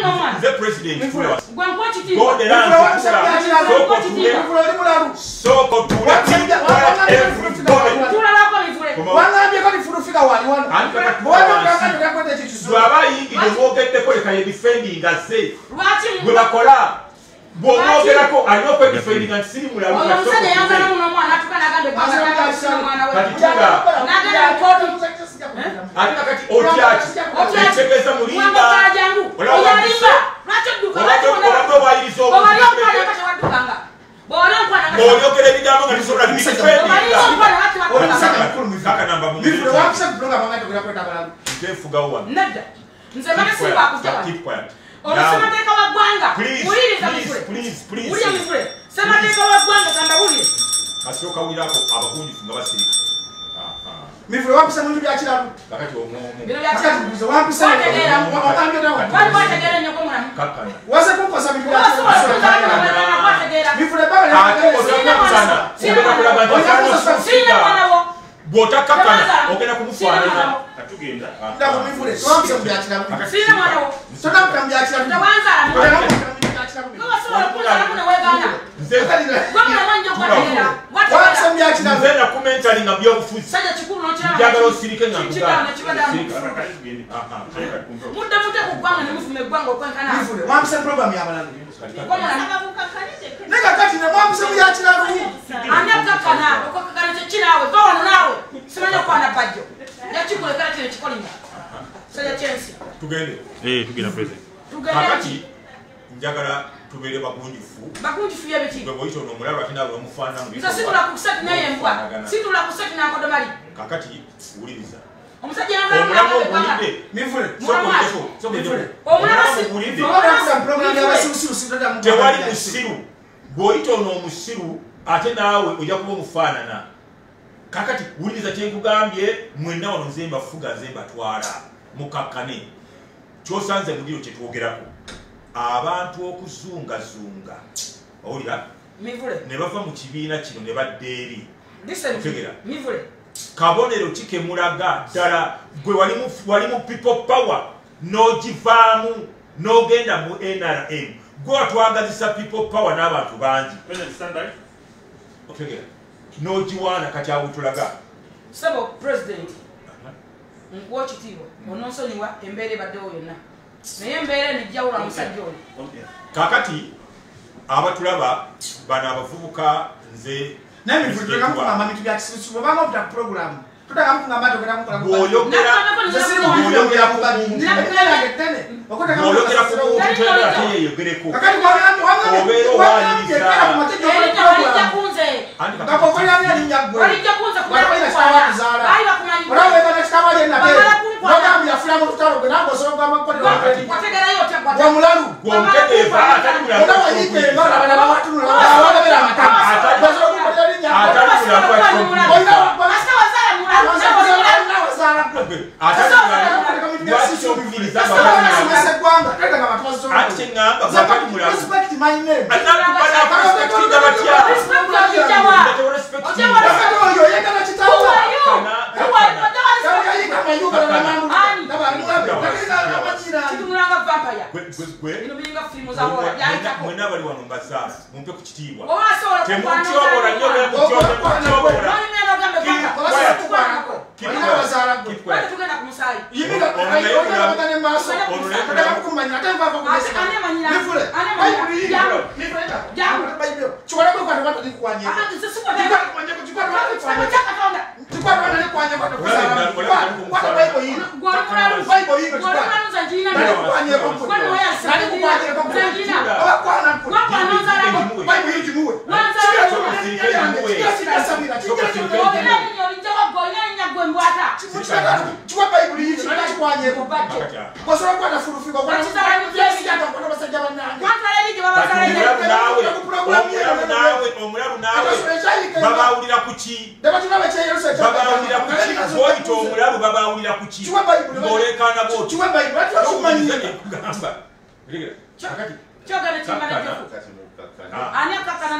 n'omwana. Nze president tula. Gwe nkuwa kitiibwa. Sooka otuule. Tulalako Mivule. Wangambyeko nti Fulufika wali wano. Bw'aba ayingidde mwogeddeko leka yedifendinga ze. Lwaki Gwe bakola. Bw'omwogerako alina okwedifendinga nti siri mulalu. Oyo omusajja yanzalamu n'omwana atuuka n'agamba ebbanga ly'akusima omwana we. Kati tula. N'agenda mu kkooti. Ate kakati otyaki? Ekitegeeza mulimba. Mwanga jangu. Oyo alimba. Lwaki odduka? Lwaki wonna? Obadde owayiriza Bw'owali omuntu. onkwana nga tewaddukanga. Bw'owali onkwana nga Bw'oyogera ebigambo nga tosobola Bw'owali kubidifendinga. onkwana lwaki waddukanga? Kaka namba mu. Mivule wampise ku program nga togera kweta abalalu. Nze nfugawo wano. Nedda. Nze mbadde sirwakujja wano. Keep quiet. Ono ssemateeka wa ggwanga. Please, Wuliriza please, Mivule. please, please. Wulira Mivule. Ssemateeka wa ggwanga kambawulire. Kasooka wulirako abagunjufu nga basirika. Mivule wampise mu bintu bya kiralu. Kakati omwomu. Bino bya Kakati kiralu. mbuze wampise. Wategeera. Wagambye otya wano? Wali wategeera ennyo gw'omulamu. Kakkana. Waze kunkosa bintu bya Oba osobola kiralu. okunzalamu n'omwana gwategeera. Mivule ebbanga Ate lya- otakkakkana. Sirina Ogenda kulaba nti mwana. afaanana Sirina mwana wo. Bw'otakkakkana ogenda Sirina kumufaanana. mwana wo. Katugenda. Ndako Mivule, towampise mu bya kiralu. Sirina mwana wo. Tonampita mu bya kiralu. Tewanzaalamu. Tonampita mu bya kiralu. Gwe wasobola okunzalamu ne weegaana. Nze Gwe mulamu nnyo gwategeera. Wampise mu Gwategeera. bya kiralu. nze nakumentalinga byobufuzi. Kisajja kikulu n'okiraba. Njagala osirike nga Kigaana nkugamba. kibaddamu. Sirika. Mudde mute ku ggwanga ne mufuma eggwanga okwenkana. Mivule wampise mu program y'abalalu. Gwe mulamu. Naye kakati ne mwampise mu bya kiralu. Ani akkakkana? Okukkakkana kye ki naawe? Va wano naawe. Simanyi okwana bajjo. Yakikulekera kino ekikolimo. Kisajja ky'ensi. Tugende. Tugenda president. Tugende. Kakati njagala tubeere bagunjufu. Bagunjufu bye biki? Gwe bw'oyita ono omulalu ate naawe omufaanana mu Nze situla ku kusatu naye embwa. Situla ku kusatu n'ankodomali. Kakati wuliriza. Omusajja yanzalamu Omulamu n'agamba eggwanga. oguwulidde. Mivule. Sooka oddeko, sooka oddeko. Omulamu Omulamu si- oguwulidde. Oba mu program y'abasirusiru sitoddamu Tewali musiru. Bw'oyita ono omusiru ate naawe ojja kuba omufaanana. Kakati wuliriza kye nkugambye mwenna wano nze mbafuga nze mbatwala mukakkane. Ky'osanze mu ddiiro kye twogerako. Abantu okuzungazunga. Owulira? Mivule. Ne bava mu kibiina kino ne badda eri. Listen. Otegeera? Mivule. Kabonero ki ke mulaga ddala gwe wali mu people power n'ogivaamu n'ogenda mu NRM. Gwe watwagazisa people power n'abantu bangi. President, stand by. Otegeera? N'ogiwaana kati awo tulaga. Ssebo president. Nkuwa ekitiibwa. Ononsonyiwa embeera ebaddewo yonna. Naye embeera eno ejjawula omusajja oyo. Kaakati abatulaba bano abavubuka nze Naye Mivule tuleka mukugamba bintu bya kisirusiru. Bw'obanga ompita ku program, tutaka mukugamba nti ogenda mukola ku- bw'oyogera Nze siri mu bintu bya kubadde. Erinnya lyange ttene. Okuteka mu- bw'oyogera ku muntu toyagala ate yeeyogereko. Kakati wangambye Obeera wangambye owaayiriza. kera ku makya gy'okola Erinnya program. walijja ku nze. Anti Nga kakati bw'okolera erinnya ggwe. Walijja ku nze Wali olina kitaawo akuzaala. Baali bakumanyi. Olaba weegana kitaawo ali e Nateete. Bamala kunkwana. N'ogamba yafiira mu lutalo gwe nange osobola okugamba nkukolera Kakati. Wategerayo otya gwe? Gwe mulalu. gwe omutegeeza atali mulalu Olaba yiika embala bano abawatunula abalabera amatama. Atali- Osobola okukolera erinnya ggwe. Atali mulalu Olina Kasita wazaala mulalu. Wazaala Nawe oli mulalu. wazaala ggwe. Atali mulalu lwaki okukiriza nga Kasita bali mulalu? wasomesa eggwanga. Twetaaga abantu basobola. Anti kye ŋŋamba bw'atali mulalu. Respect my name. Anakubarespectinga batya? Respect ojja wa? Ojja wa respect? Kakati oyo yeegana kitaawo. Who are you? Who are you? Ojja wa respect? Yayiika amayuga n'amambuka. Ani? Laba, mulabe. Kakati amanyira. Kitunulanga vampire. Gwe Bino biringa firimu za hola. Byayitako. mwenna abali wano mbazaala mumpe ku kitiibwa. Oba asobola okukwana Temutyobola nnyo ozaala temutyobola. N'olimera ogambe Keep gwanga. quiet. Tukwanako. Keep Olina quiet. abazaala ggwe. Keep quiet. Lwaki tugenda ku musaayi? Yimira, Ono naye olina abagane maaso. Ono naye Totaka kukumanya, ate nvaako ku Ate mesa. ani amanyira? Mivule, Ani amanyira? Bayibuli yiino. Jangu. Mivule, Jangu. Bayibuli. Kiwala gwe kwata kwata likukwanyeko. Ah, nze sikwata. Kikwata kwanyeko, kikwata kwata Kitabo likukwanyeko. kya Katonda. Kikwata kwata likukwanyeko, Olabye tokuzaala. olabye Kwata Bayibuli yiino. Gwe oli mulalu. Bayibuli yiino, Gwe oli kikwata. mulalu nze ngirina. Nalikukwanyeko ggwe. Gwe nowayasa. Nalikukwanyeko ggwe. Nze ngirina. Oba kwana ggwe. Gwe kwana onzaalako. Bayibuli yiino gimuwe. Wanzaala. Kigira ky'omulinnya lyange, kigira kinasamira, kigira ky'omulinnya Olina lyange. erinnya olijja wa ggwe, olina erinnya ggwe mbwata. Kiwa Bayibuli yiino, nalikukwanyeko. Bajjo. Osobola okukwata fulufiga, okwata Bakizala kisiyaka, okwata basajja bannange. Gwantwala eri gye babazaala Kati eri. omulalu naawe, omulalu naawe, omulalu naawe babaawulira ku ki? Babaawulira ku ki? Bw'oyita omulalu babaawulira ku ki? Kiwa Bayibuli. Ng'oleekaana bw'otyo. Kiwa Bayibuli, ate okimanyi. Towuliriza bye nkugamba. Kakati Kyogera ekimbala ejjovu. Ah. Ani akkakkana